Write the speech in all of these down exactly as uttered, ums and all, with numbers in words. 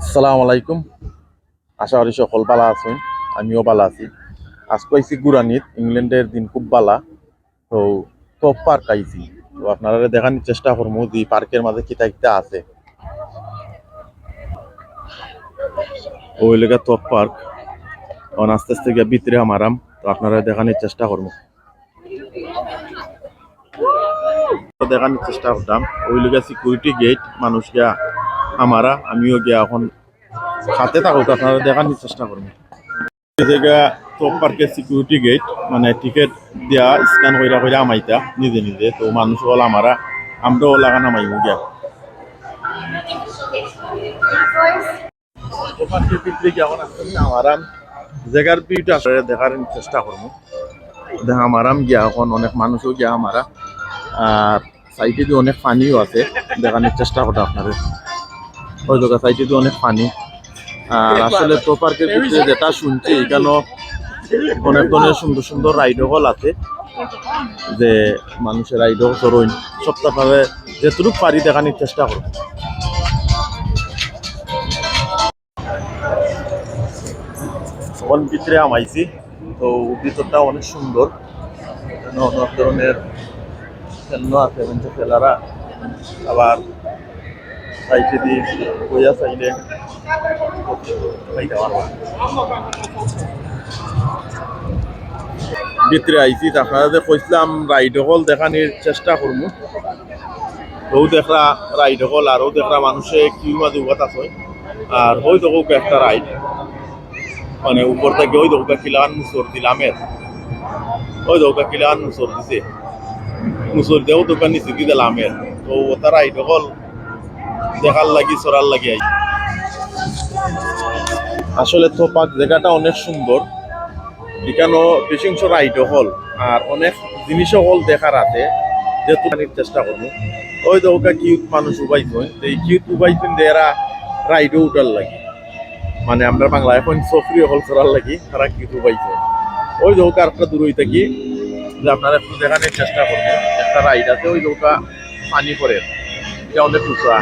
আসসালামু আলাইকুম, আশা করি সকল ভালা আছইন, আমিও ভালা আছি। আজকে আইছি ঘুরানিত, ইংল্যান্ডর দিন খুব ভালা। তো থপ পার্ক আইছি, তো আপনারারে দেখানির চেষ্টা করমু যে পার্কর মাঝে কিতা কিতা আছে। অউ অইলোগি থপ পার্ক। এখন আস্তে আস্তে গিয়া ভিতরে হামাইরাম, তো আপনারারে দেখানির চেষ্টা করমু। দেখানির চেষ্টা করতাম, অউ অইলোগি সিকিউরিটি গেট, মানুষ গিয়া হামারা, আমিও গিয়া এখন সাথে থাকউক্কা, আপনারারে দেখানির চেষ্টা করমু। এই জাগা থপ পার্কর সিকিউরিটি গেট, মানে টিকিট দিয়া স্ক্যান কইরা কইরা হামাইতা নিজে নিজে, তো মানুষ অকল হামারা, আমরাও লাখান হামাইমু গিয়া। থপ পার্কর ভিতরে গিয়া এখন আস্তে আস্তে হামাইরাম, জাগার ভিউটা আপনারারে দেখার চেষ্টা করমু। দেখা হামাইরাম গিয়া, এখন অনেক মানুষও গিয়া হামাইরা, আর সাইডেদি অনেক পানিও আছে, দেখানির চেষ্টা করমু আপনারারে। অউ দেখউক্কা সাইডেদি অনেক পানি। আর আসলে থপ পার্কর ভিতরে যেটা শুনছি, ইখানো অনেক ধরনের সুন্দর সুন্দর রাইড অকল আছে, যে মানুষে রাইড অকল চড়ইন। সবটা আপনারারে যেতটুক পারি দেখানির চেষ্টা করমু। এখন ভিতরে হামাইছি, তো ভিতরটা অনেক সুন্দর। এখানো অনেক ধরনের খেলনা আছে, মানে খেলারা, আবার সাইডেদি বইয়া চাইলে খাইতে পারবা। ভিতরে আইছি, আপনারারে যে কইছিলাম রাইড অকল দেখানির চেষ্টা করমু। অউ দেখরা রাইড অকল, আর অউ দেখরা মানুষে কিউর মাঝে উবাত আছে। আর অউ দেখউক্কা একটা রাইড, মানে উপর থাকি অউ দেখউক্কা কিলাখান মুসর দিলামের, অউ দেখউক্কা কিলাখান মুসর দিছে, মুসর দিয়া অউ দেখউক্কা নিচেদি দিলামের। তো অটা রাইড অকল দেখার লাগি, চড়ার লাগি আইছি। আসলে থপ পার্ক জাগাটা অনেক সুন্দর, ইখানো বেশি অংশ রাইড অকল, আর অনেক জিনিস অকল দেখার আছে, যেহেতু দেখানির চেষ্টা করমু। অউ দেখউক্কা কিউত মানুষ উবাইছইন, এই কিউত উবাইছইন দেরা রাইডও উঠার লাগি, মানে আমরা বাংলায় কইন সফরি অকল চড়ার লাগি, তারা কিউত উবাইছইন। অউ দেখউক্কা আরেকটা দূরই থাকি, যে আপনারারে একটু দেখানির চেষ্টা করমু, একটা রাইড আছে, অউ দেখউক্কা পানি পড়ের, ইটা অনেক উঁচা।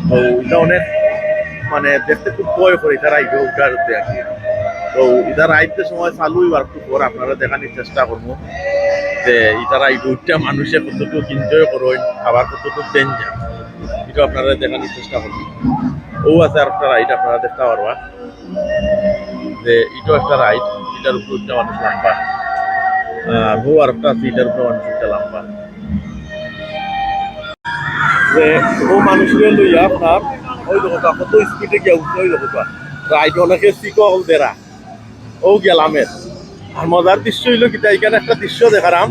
তো ইটা অনেক, মানে দেখতে খুব ভয় করে, ইটা রাইডও উঠার উঠতে আর কি। তো ইটা রাইড যে সময় চালু অইবার একটু পর আপনারারে দেখানির চেষ্টা করমু যে ইটা রাইড উঠতে মানুষে কতটুক এনজয় করইন, আবার কতটুক ডেঞ্জার, ইটা আপনারারে দেখানির চেষ্টা করমু। অউ আছে আরেকটা রাইড, আপনারা দেখতা পারবা যে ইটাও একটা রাইড, ইটার উপরে উঠতে মানুষ লাম্বা। আর অউ আরেকটা আছে, ইটার উপরে মানুষ উঠতে লাম্বা। যে অউ মানুষরে লইয়া আপনার অউ দেখউক্কা কত স্পিডে গিয়া উঠছে, অউ দেখউক্কা রাইড অনেকে সিকো অকল দেরা, অউ গেলামের। আর মজার দৃশ্য অইলো কিতা, ইখানো একটা দৃশ্য দেখারাম,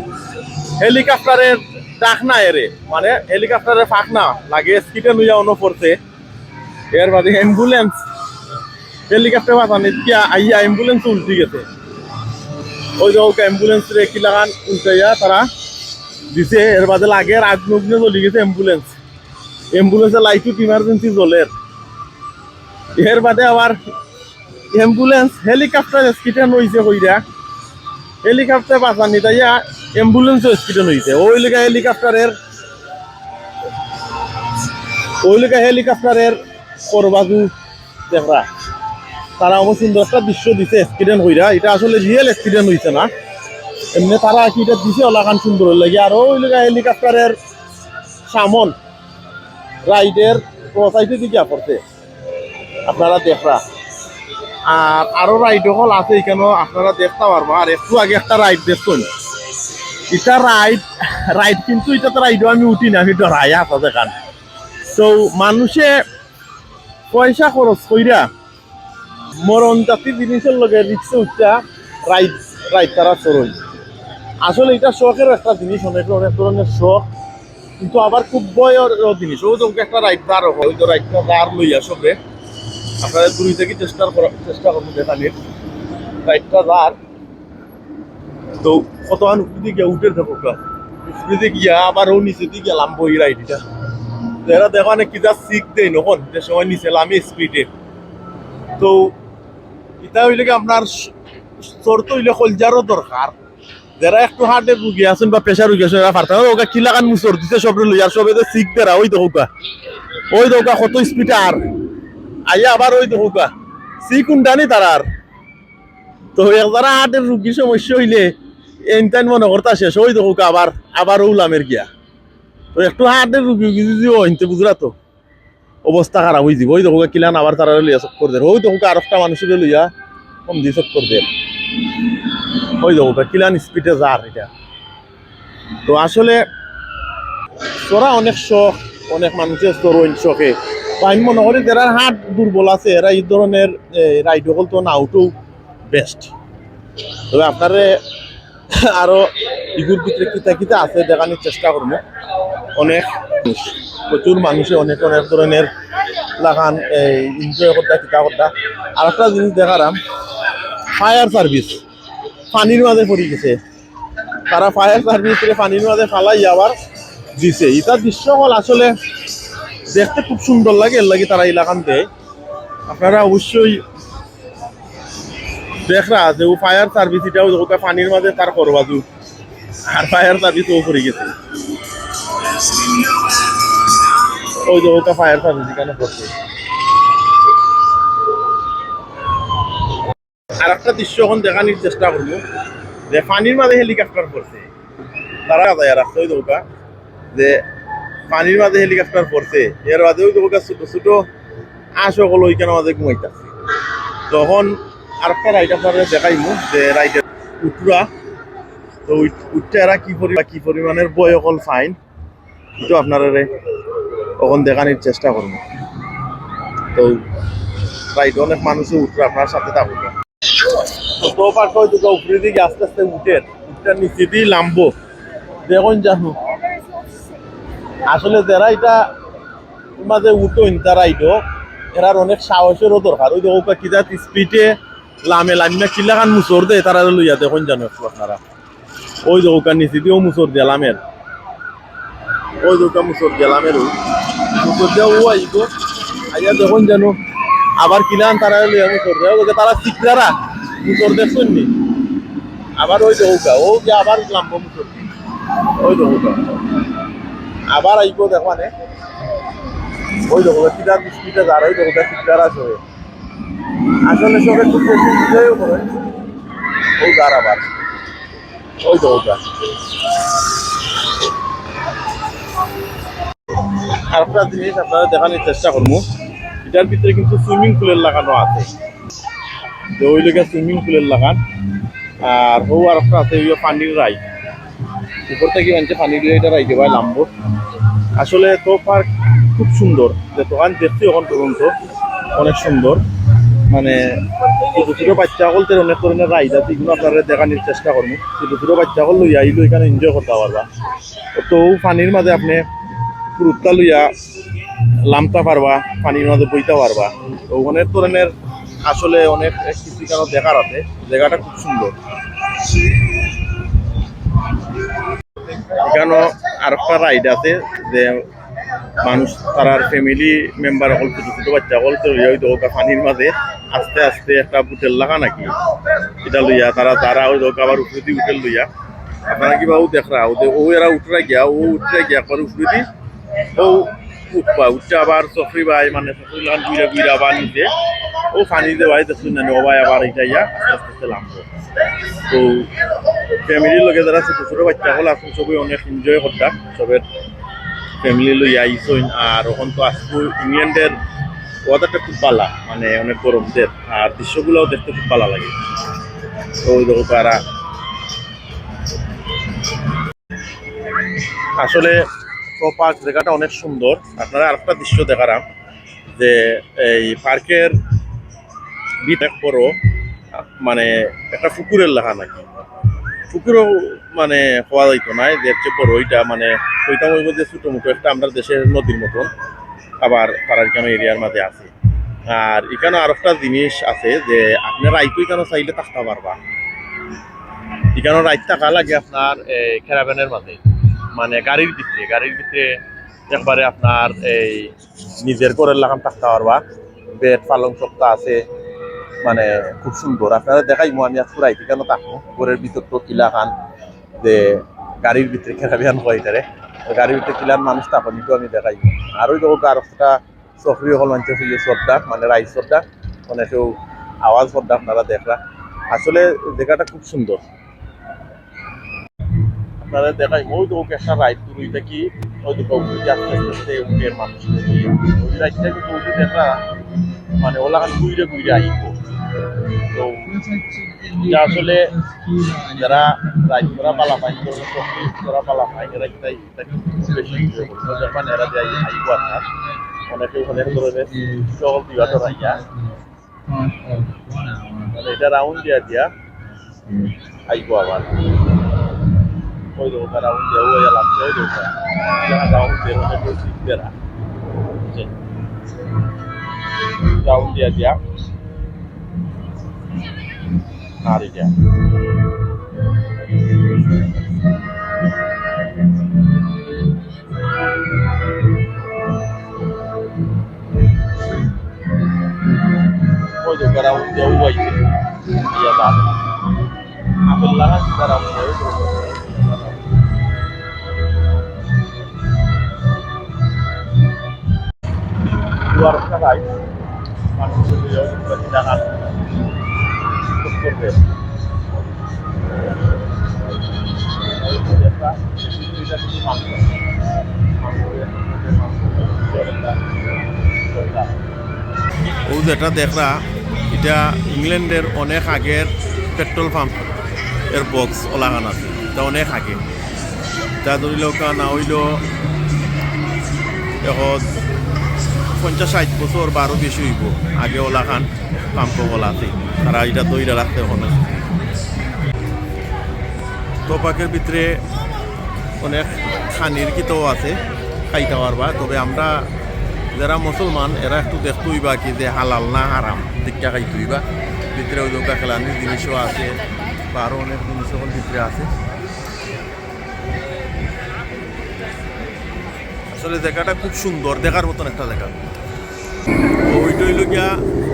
হেলিকপ্টারের ডাক না এরে, মানে হেলিকপ্টারের ফাক না লাগে, স্কিডে অইয়া অনো পড়ছে। এর বাদে অ্যাম্বুলেন্স, হেলিকপ্টার বাঁচানিত গিয়া আইয়া অ্যাম্বুলেন্স উল্টি গেছে। অউ দেখউক্কা অ্যাম্বুলেন্সরে কিলাখান উল্টাইয়া তারা দিছে, এর বাদে লাগের আগুনে উগুনে জ্বলি গেছে অ্যাম্বুলেন্স। অ্যাম্বুলেন্সর লাইট উইথ ইমার্জেন্সি জ্বলের। এর বাদে আবার অ্যাম্বুলেন্স, হেলিকপ্টার স্কিডে অইছে কইরা, হেলিকপ্টার বাঁচানিত আইয়া অ্যাম্বুলেন্সও স্কিডে অইছে। অউ অইলোগি হেলিকপ্টারের, অউ অইলোগি হেলিকপ্টারের করবাজু দেখরা। তারা অমন সুন্দর একটা দৃশ্য দিছে অ্যাক্সিডেন্ট কইরা। ইটা আসলে রিয়েল অ্যাক্সিডেন্ট অইছে না, এমনে তারা আর কি ইটা দিছে অলাখান সুন্দর লাগি। আর অউ অইলোগি হেলিকপ্টারের সামন রাইডের ও সাইডেদি গিয়া পড়ছে, আপনারা দেখরা। আর আরো রাইড অকল আছে ইখানো, আপনারা দেখতা পারবা। আর একটু আগে একটা রাইড দেখছইন, ইটা রাইড, রাইড কিন্তু ইটাতে রাইডও আমি উঠি না, আমি ডরাই আছি যেখান। তো মানুষে পয়সা খরচ কইরা মরণ জাতি জিনিসর লগে রিস্কে উঠতা রাইড, রাইড তারা চড়ইন। আসলে ইটা শখের একটা জিনিস, অনেক, অনেক ধরনের শখ, কিন্তু আবার খুব ভয়র জিনিস। অউ দেখউক্কা একটা রাইড দাঁড় অয়, অউ তো রাইডটা দাঁড় লইয়া সবে আপনারা দূরই থাকি চেষ্টা করা, চেষ্টা করমু দেখানির। রাইডটা দাঁড় তো কতখান উপরেদি গিয়া উঠের দেখউক্কা। উপরেদি গিয়া আবার অউ নিচেদি গেলাম বই রাইডটা। এরা দেখো অনেক কিতা সিক দেইন অখন, যে সময় নিচে লামি স্পিডে। তো ইটা অইলোগি আপনার স-, চড়তে অইলে কলজারও দরকার। যেরা একটু হার্টে রুগী আছইন বা প্রেশার রুগী আছইন, এরা পারতা না। অউ দেখউক্কা কিলাখান মুসর দিছে সবরে লইয়া, আর সবে যে সিক দেরা, অউ দেখউক্কা। অউ দেখউক্কা কত স্পিডে আর আইয়া আবার ওই দেখউক্কা, সি কুন্ডানি তারার। তো এক যারা হার্টের রুগীর সমস্যা অইলে, এনতাইন মনো করতা শেষ, ওই দেখউক্কা আবার, আবার ও লামের গিয়া। তো একটু হার্টের রুগী যদি অইনতে বুঝরা তো, অবস্থা খারাপ অইযিবো। ওই দেখউক্কা কিলান আবার তারারে লইয়া চক্কর দের। ওই দেখউক্কা আরোকটা মানুষরে লইয়া কম দি চক্কর দের। ওই দেখউক্কা কিলান স্পিডে যার ইটা। তো আসলে চড়া অনেক শখ, অনেক মানুষে চড়ইন শখে। তো আমি মনো করি যারার হার্ট দুর্বল আছে, এরা ই ধরনের, এ, রাইড অকল তো না উঠেও বেস্ট। তবে আপনারে আরো ইগুর ভিতরে কিতা কিতা আছে দেখানির চেষ্টা করমু। অনেক মানুষ, প্রচুর মানুষে অনেক অনেক ধরনের লাখান এই এনজয় করতা, কিতা করতা। আরোকটা জিনিস দেখারাম, ফায়ার সার্ভিস পানির মাঝে পড়ি গেছে। তারা ফায়ার সার্ভিসরে পানির মাঝে ফালাই আবার দিছে। ইটা দৃশ্য অকল আসলে দেখতে খুব সুন্দর লাগে, এর লাগি তারা ইলাখান দেয়। আপনারা অবশ্যই দেখরা যে ও ফায়ার সার্ভিস, ইটাও দেখউক্কা পানির মাঝে তার করবাজু, আর ফায়ার সার্ভিস ও পড়ি গেছে। ওই দেখউক্কা ফায়ার সার্ভিস ইখানো পড়ছে। আরোকটা দৃশ্য অখন দেখানির চেষ্টা করমু যে পানির মাঝে হেলিকপ্টার পড়ছে। তারা যায় আর রাস্তা ওই দেখউক্কা যে পানির মাঝে হেলিকপ্টার পড়ছে, এর বাদে ওই দেখউক্কা ছোট ছোট আঁশ অকল ওইখানর মাঝে ঘুমাইতাছে। তখন আরোকটা রাইড আপনারে দেখাইমু যে রাইডে উঠরা, তো উঠ-, উঠতে এরা কি পরি-, কি পরিমাণের ভয় অকল পাইন, ইটা আপনারে অখন দেখানির চেষ্টা করমু। তো রাইড অনেক মানুষে উঠরা, আপনার সাথে থাকবো। তো, তো পার করে দুটো উপরে দিকে আস্তে আস্তে উঠের, উঠটা নিচে দিয়ে লামবো। দেখইন জানো, আসলে যারা ইটা মাঝে উঠইন, তারা ইটো, এরার অনেক সাহসেরও দরকার। ওই দেখউক্কা কিতা স্পিডে লামে, লামিয়া কিলাখান মুসর দেয়, তারা লইয়া দেখইন জানো একটু আপনারা। ওই দেখউক্কা নিচে দিয়েও মুসর দিয়া লামের। ওই দেখউক্কা মুসর দিয়া লামের, ওই মুসর দিয়া ও আইবো। আইয়া দেখইন জানো, আবার কিলান তারা লইয়া মুসর দেয়। ওই দেখউক্কা তারা শিখরারা মুসর দেখছইন নি? আবার ওই দেখউক্কা, ও গিয়া আবার লামবো মুসর দিয়া। ওই দেখউক্কা। আবার আইবো দেখবা নে। ওই দেখউক্কা, কিতা স্পিডে যার, ওই দেখউক্কা শিখরারা সবে। আসলে সবে খুব বেশি এনজয়ও করে। ওই যার আবার। ওই তো ওটা। আরোকটা জিনিস আপনারে দেখানির চেষ্টা করমু, ইটার ভিতরে কিন্তু সুইমিং পুলের লাখানো আছে, তো ওই লোকে সুইমিং পুলের লাখান। আর হউ আরোকটা আছে, ওই পানির রাইড, উপর থাকি মানষে পানি দিয়া ইটা রাইডে বায় লামবো। আসলে তো পার্ক খুব সুন্দর, যতখান দেখছি অখন পর্যন্ত অনেক সুন্দর। মানে ছোট ছোট বাচ্চা অকলতে অনেক ধরনের রাইড আছে, ইগুলো আপনারে দেখানির চেষ্টা করমু। ছোট ছোট বাচ্চা অকল লইয়া আইলে ইখানো এনজয় করতা পারবা। তো পানির মাঝে আপনে ফুরুত্তা লইয়া লামতা পারবা, পানির মাঝে বইতা পারবা। তো অনেক ধরনের আসলে অনেক কিছু ইখানো দেখার আছে, জাগাটা খুব সুন্দর। ইখানো আরোকটা রাইড আছে যে মানুষ তারার ফ্যামিলি মেম্বার অকল, ছোট ছোট বাচ্চা অকল, তো ইয়া ওই দেখউক্কা পানির মাঝে আস্তে আস্তে একটা বুটের লাখান নাকি, ইটা লইয়া তারা, তারা ওই দেখউক্কা আবার উপরেদি উঠের লইয়া। আপনারা কিবা ও দেখরা, ও দে-, ও এরা উঠরা গিয়া, ও উঠরা গিয়া একবার উপরেদি, ও উঠবা, উঠতে আবার চকরি বায়, মানে চকরি লাখান ঘুরা ঘুরা আবার নিচে, ও পানি দেওয়ায় দেখছইন না, ও বায় আবার ইটা ইয়া আস্তে আস্তে লামবো। তো ফ্যামিলির লগে যারা ছোট ছোট বাচ্চা অকল আছইন, সবে অনেক এনজয় করতা, সবে ফ্যামিলি লইয়া আইছইন। আর অখন তো আজকে ইংল্যান্ডের ওয়েদারটা খুব ভালা, মানে অনেক গরম দের, আর দৃশ্যগুলাও দেখতে খুব ভালা লাগে। তো ওই দেখো তারা আসলে তো পার্ক জাগাটা অনেক সুন্দর। আপনারে আরোকটা দৃশ্য দেখারাম যে এই পার্কের ভিতরে বড়, মানে একটা পুকুরের লাখান নাকি, পুকুরও মানে কওয়া যাইতো নায়, যে হচ্ছে বড় ইটা, মানে কইতাম অইবো যে ছোট মোটো একটা আমরা দেশের নদীর মতন, আবার তারার ইখানো এরিয়ার মাঝে আছে। আর ইখানো আরোকটা জিনিস আছে যে আপনে রাইতো ইখানো চাইলে থাকতা পারবা। ইখানো রাইত থাকা লাগে আপনার, এ, ক্যারাভ্যানের মাঝে, মানে গাড়ির ভিতরে, গাড়ির ভিতরে একবারে আপনার এই নিজের ঘরের লাখান থাকতা পারবা। বেড, পালং সবতা আছে, মানে খুব সুন্দর। আপনারে দেখাইমু আমি আজকে রাইত ইখানো থাকমু, ঘরের ভিতর তো কিলাখান যে গাড়ির ভিতরে ক্যারাভ্যান কয় ইটারে, তো গাড়ির ভিতরে কিলান মানুষ থাকইন, ইটাও আমি দেখাইমু। আর ওই দেখো আরোকটা চকরি অকল মানষে অইয়া শ্রদ্ধা, মানে রাইজ শ্রদ্ধা, অনেকেউ আওয়াজ শ্রদ্ধা আপনারা দেখরা। আসলে জাগাটা খুব সুন্দর। আপনারা দেখাই, ওই তো ওকে একটা রাইড শুরু অইতা কি, ওই তো কাউকে আস্তে আস্তে আস্তে উঠে মানুষ। ওই রাইডটা কিন্তু ওই যে দেখরা, মানে ওলাখান ঘুরে ঘুরে আইব। তো এটা আসলে যারা রাইড করা পালা পাই, যারা পালা পাই, এরা কিন্তু এই বেশি enjoy করবো। যখন এরা যে আই-, আইবো আপনার, অনেকে অনেক ধরনের চকল দিবা তো রাইয়া। মানে এটা রাউন্ড দিয়া দিয়া আইবো আবার। ওই দেখো, রাউন্ড দিয়া ওই এলাম, ওই দেখো। রাউন্ড দিয়া ওই দেখো, সিট দেরা। রাউন্ড দিয়া দিয়া। আর এটা। ওই তো, বেড়া উঠতে ও আইছে। ইয়া বাবা। আপেল লাগা, বেড়া উঠতে ও। দুয়ার খাড়াই। মানুষ যদি ওই জায়গা করবে। ও যেটা দেখরা, এটা ইংল্যান্ডের অনেক আগের পেট্রোল পাম্প এর বক্স ওলাখান আছে, এটা অনেক আগে। এটা ধরি লউক্কা না অইলো এখন পঞ্চাশ ষাট বছর বা আরো বেশি অইবো, আগে ওলাখান পাম্প ওলা আছে, তারা এটা ধইরা রাখছে অখনো। তো পাকের ভিতরে অনেক খানির কিতাও আছে, খাইতা পারবা। তবে আমরা যেরা মুসলমান, এরা একটু দেখতে অইবা কি যে হালাল না হারাম, দেখিয়া খাইতে অইবা। ভিতরে ওই দোকা খেলানির জিনিসও আছে, বা আরো অনেক জিনিস অখন ভিতরে আছে। আসলে জাগাটা খুব সুন্দর, দেখার মতন একটা জাগা। ওইটা অইলো গিয়া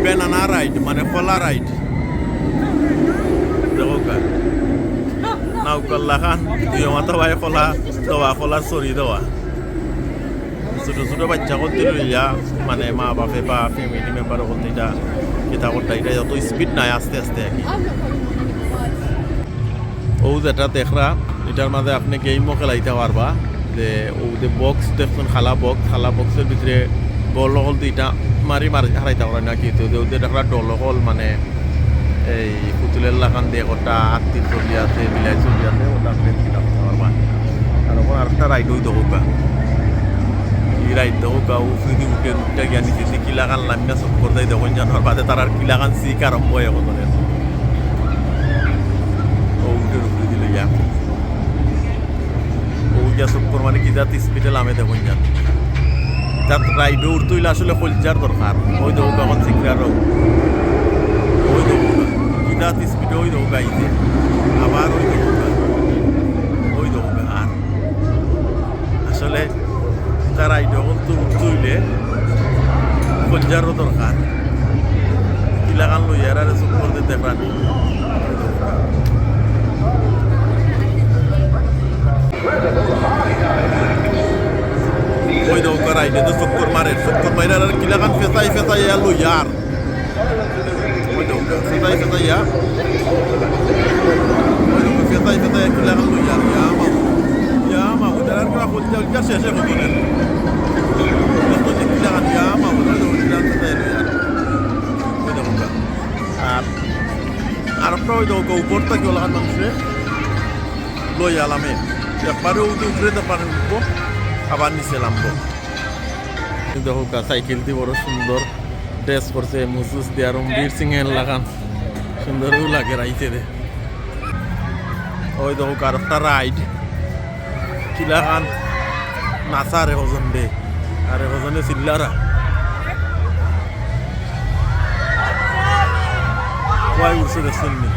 banana ride, মানে কলা রাইড। দেখউক্কা, নাউকার লাখান, দুই মাথা বায় কলা দেওয়া, কলার ছড়ি দেওয়া। ছোট ছোট বাচ্চা করতে লইয়া, মানে মা বাপে বা ফ্যামিলি মেম্বার করতে এটা কিতা করতে, এটা যত স্পিড নাই, আস্তে আস্তে আর কি। ও যেটা দেখরা, এটার মাঝে আপনি গেমও খেলাইতা পারবা। যে ও যে বক্স দেখছইন, খালা বক্স, খালা বক্সের ভিতরে বল অকল দুইটা মারি মারি হারাইতা পারবা নাকি? তো যে ও যে দেখরা ডল অকল, মানে এই পুতুলের লাখান দিয়ে একটা হাতির ছবি আছে, বিলাই ছবি আছে, ওটা আপনি কিতা করতে পারবা। আর অখন আরেকটা রাইড ওই দেখউক্কা, এই রাইড দেখউক্কা, ও ফ্রিদি উঠে উঠে গিয়া নিচে কি লাখান লামিয়া চক্কর দেয় দেখইন জানো, আর বাদে তার আর কি লাখান সিক আরম্ভ হয় অখন। ও উঠে উপরে দিলে গিয়া। ও গিয়া চক্কর মানে কি জাত স্পিডে লামে দেখইন জানো। তাত রাইডো উঠতে অইলে আসলে কলজার দরকার। ওই দেখউক্কা অখন সিকরারও। ওই দেখউক্কা। কি জাত স্পিডে ওই দেখউক্কা আইছে। আবার ওই দেখউক্কা। ওই দেখউক্কা। আর আসলে তার রাইড অকল তো উঠতে অইলে কলজারও দরকার। কি লাখান লইয়া এরারে চক্কর দে দেখরা নি। ওই দেখউক্কা রাইডে তো চক্কর মারে, চক্কর মারে আর কি লাখান ফেসাই ফেসাই আর লইয়া আর। ওই দেখউক্কা, ফেসাই ফেসাইয়া। ওই দেখউক্কা, ফেসাই ফেসাইয়া কি লাখান লইয়া আর। ইয়া মাবুদ। ইয়া মাবুদ, এরার কিবা কলজা উলজা শেষে হতো না। এত যে কি লাখান, ইয়া মাবুদ, ওই দেখউক্কা, কি লাখান ফেসাইয়া লইয়া আর। ওই দেখউক্কা। আর, আর একটা ওই দেখউক্কা, উপর থাকি ওলাখান মানুষে লইয়া লামে। একবারে উঠে উপরে তো পানি উঠবো, আবার নিচে লামবো। দেখউক্কা, সাইকেল দি বড় সুন্দর ড্রেস করছে, মুজুস দিয়া রণবীর সিং এর লাখান সুন্দরও লাগে রাইতে দে। ওই দেখউক্কা, আরেকটা রাইড। কি লাখান নাচা রে হজন দে, আরে হজনে চিল্লারা। কয় উঠছে দেখছইন নি?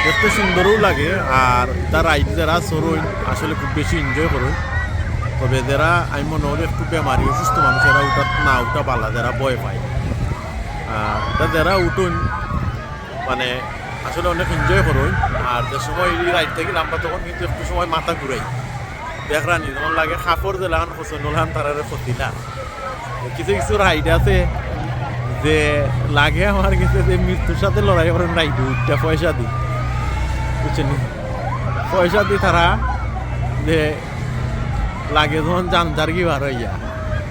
দেখতে সুন্দরও লাগে, আর তার রাইড যারা চড়ইন আসলে খুব বেশি এনজয় করইন। তবে যারা আমি মনে করি একটু বেমারি অসুস্থ মানুষ, এরা উঠাত না উঠা বালা, যারা ভয় পায়। আর তা যারা উঠইন মানে আসলে অনেক এনজয় করইন। আর যে সময় এই রাইড থাকি লামবা তখন কিন্তু একটু সময় মাথা ঘুরাই। দেখরানি যেমন লাগে কাপড় যেলাখান খসে, ওলাখান তারারে খসিলা। তো কিছু কিছু রাইড আছে যে লাগে আমার গেছে যে মৃত্যুর সাথে লড়াই করের রাইড উঠটা পয়সা দি, বুঝছইন নি? পয়সা দি তারা যে লাগে যখন জান যার কি বার হইয়া,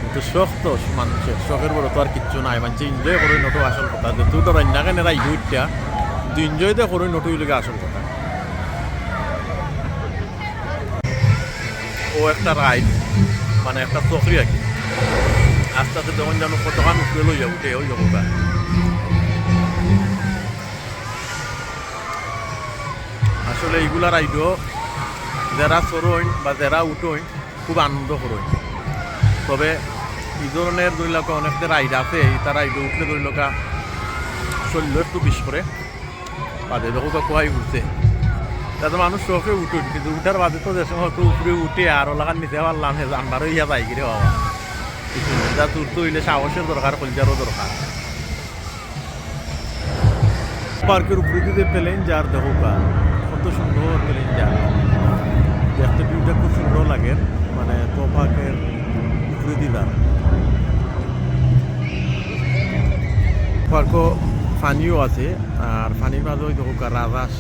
কিন্তু শখ তো মানুষের, শখের বড় তো আর কিচ্ছু নাই। মানষে এনজয় করইন, ওটা আসল কথা। যে তুই ডরাইন না কেন রাইড উঠটা, তুই এনজয় দে করইন, ওটাই লাগে আসল কথা। ও একটা রাইড, মানে একটা চকরি আর কি। আস্তে আস্তে যখন যেন কতখান উপরে লইয়া উঠে, ওই রকম। আসলে এইগুলা রাইডও যারা চড়ইন বা যারা উঠইন, খুব আনন্দ করইন। তবে এই ধরনের ধরি লউক্কা অনেকটা রাইড আছে, এই তারা রাইডও উঠলে ধরি লউক্কা শরীর একটু বিষ করে। বাদে দেখো তো কুয়াই উঠছে। তাতে মানুষ শখে উঠইন, কিন্তু উঠার বাদে তো যে সময় তো উপরে উঠে আর ওলাখান নিতে পারলাম, হে জানবার হইয়া যাই গিরে বাবা। যা দূর তো হইলে সাহসের দরকার, কলজারও দরকার। পার্কের উপরে দিকে প্লেন যার দেখো কা, কত সুন্দর প্লেন যার। দেখতে ভিউটা খুব সুন্দর লাগে, মানে তো পার্কের উপরে দিদার। পার্কও পানিও আছে, আর পানির মাঝে ওই দেখো কা রাজহাঁস,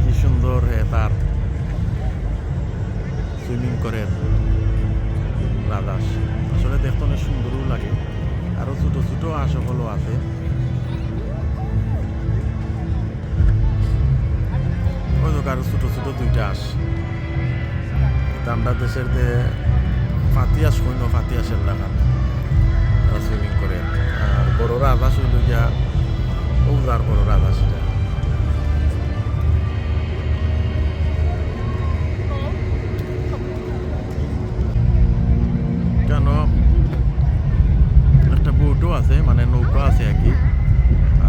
কি সুন্দর হে তার সুইমিং করের রাজহাঁস। আসলে দেখতে অনেক সুন্দরও লাগে। আরো ছোট ছোট হাঁস সকলও আছে। ওই দেখো আরো ছোট ছোট দুইটা হাঁস। তা আমরা দেশের যে ফাতি হাঁস কই না, ফাতি হাঁসের লাখান তারা সুইমিং করে। আর বড় রাজহাঁস হইল গিয়া, ও যার বড় রাজহাঁস এটা। কেন একটা বোটও আছে, মানে নৌকা আছে আর কি।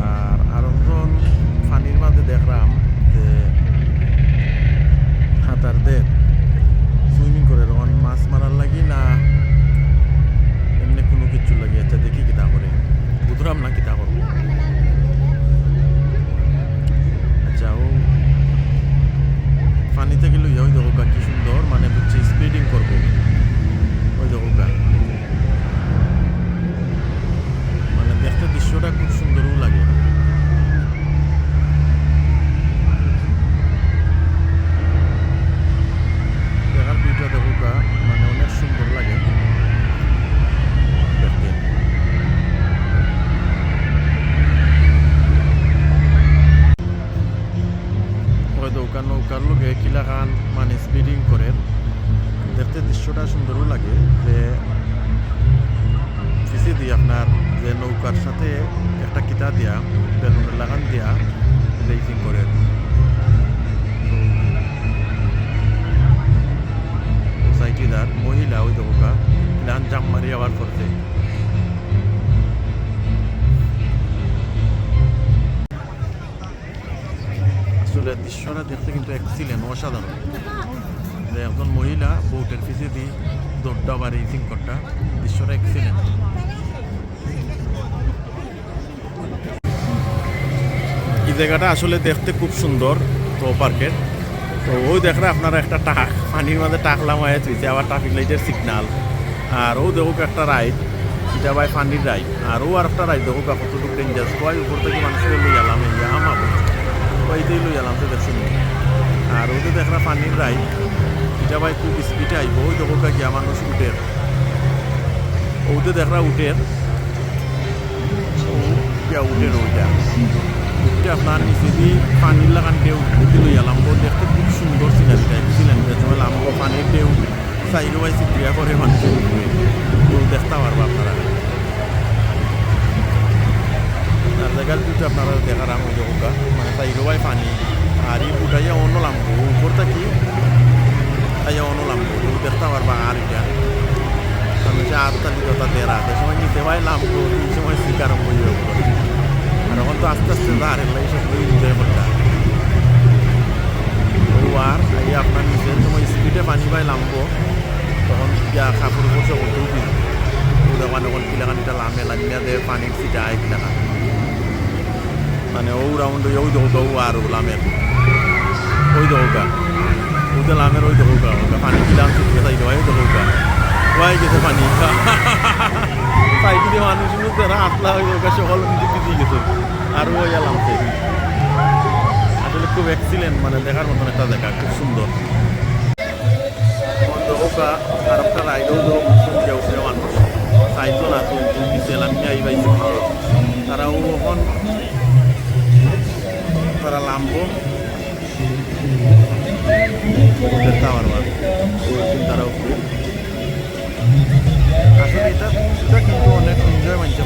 আর আরো একজন পানির মাঝে দেখলাম যে সাঁতার দের, সুইমিং করে, তখন মাছ মারার লাগি না এমনি কোনো কিছু লাগি। আচ্ছা, দেখি কিতা করে, বুঝলাম না কিতা করবো। আচ্ছা, ও পানি থেকে লইয়া ওই দেখো কি সুন্দর, মানে বুঝছি স্পিডিং করবো। ওই দেখো গা, মানে দেখতে দৃশ্যটা খুব সুন্দরও লাগে। দেখার ভিউটা দেখো গা, মানে অনেক সুন্দর লাগে দেখতে। ওই দেখো গা, নৌকার লগে কিলাখান মানে স্পিডিং করে। দেখতে দৃশ্যটা সুন্দরও লাগে, যে পিছেদি আপনার যে নৌকার সাথে একটা কিতা দিয়া, বেলুনের লাখান দিয়া রেসিং করে। তো সাইডে যার মহিলা ওই দেখো গা, লান জাম মারি আবার করছে। আসলে দৃশ্যটা দেখতে কিন্তু এক্সিলেন্ট, অসাধারণ। যে একজন মহিলা বোটের পিছেদি দৌড়টা বা রেসিং করটা, দৃশ্যটা এক্সিলেন্ট। এই জায়গাটা আসলে দেখতে খুব সুন্দর, তো পার্কের। তো ওই দেখরা আপনারা একটা ট্রাক, পানির মাঝে ট্রাক লামাইয়া থইছে, আবার ট্রাফিক লাইটের সিগনাল। আর ও দেখুক একটা রাইড, এটা ভাই পানির রাইড। আর ও আর একটা রাইড দেখুক কতটুকু ডেঞ্জার, সবাই উপর থেকে মানুষকে লই আলাম, এই যে আমার ভাই এটাই লই আলাম তো দেখছেন। আর ও যে দেখরা পানির রাইড, এটা ভাই খুব স্পিডে আইব। ওই দেখুক গিয়া মানুষ উঠের, ও যে দেখরা উঠের, ও গিয়া উঠের ওইটা। উঠে আপনার নিচেদি পানির লাখান ঢেউ উঠতে লই আলাম। ও দেখতে খুব সুন্দর সিনারিটা, এক্সিলেন্ট। যে সময় লামবো পানির ঢেউ চাইরো ভাই ছিটিয়া করে মানুষের উপরে, তো দেখতে পারবা আপনারা। আর জায়গার ভিউটা আপনারা দেখার আমি দেখুকা, মানে চাইরো ভাই পানি, আর এই ফুটাইয়া অন্য লামবো, উপর থাকি আইয়া অন্য লামবো, তো দেখতে পারবা। আর এটা আমি যে আট তালি কথা দেড় আট, এই সময় নিচে ভাই লামবো, এই সময় শিকার হইব। আর এখন তো আস্তে আস্তে যার এলাই সব এনজয় করতে। ও আর এই আপনার নিচে সময় স্পিডে পানি ভাই লামবো, তখন গিয়া কাপড় উপর সব উঠেও দিল। ও দেখুন এখন কিলাখান এটা লামে, লামিয়া দে পানির ছিটা আয় কিলাখান। মানে ও রাউন্ড হইয়া ওই দেখো ও আর ও লামের। ওই দেখো গা। ওতে লামের ওই দেখো গা, ওই পানি কি লাম শুকিয়ে যাই, ওই দেখো গা, ওই গেছে পানি। সাইডে দিয়ে মানুষ মুখ ধরা আসলা, ওই দেখো গা, সকল কিন্তু ভিজি গেছে। আর ওই লামছে। আসলে খুব এক্সিলেন্ট, মানে দেখার মতন একটা জায়গা, খুব সুন্দর। দেখো গা, আর একটা রাইডও দেখো, উঠছে উঠছে মানুষ। চাইতো না, তো কিন্তু দিছে, আমি আই পাইছি। তারাও এখন তারা লামবো। ওদের তো আবার আবার। তারা উপরে। আসলে এটা, এটা কিন্তু অনেক এনজয় মানছে।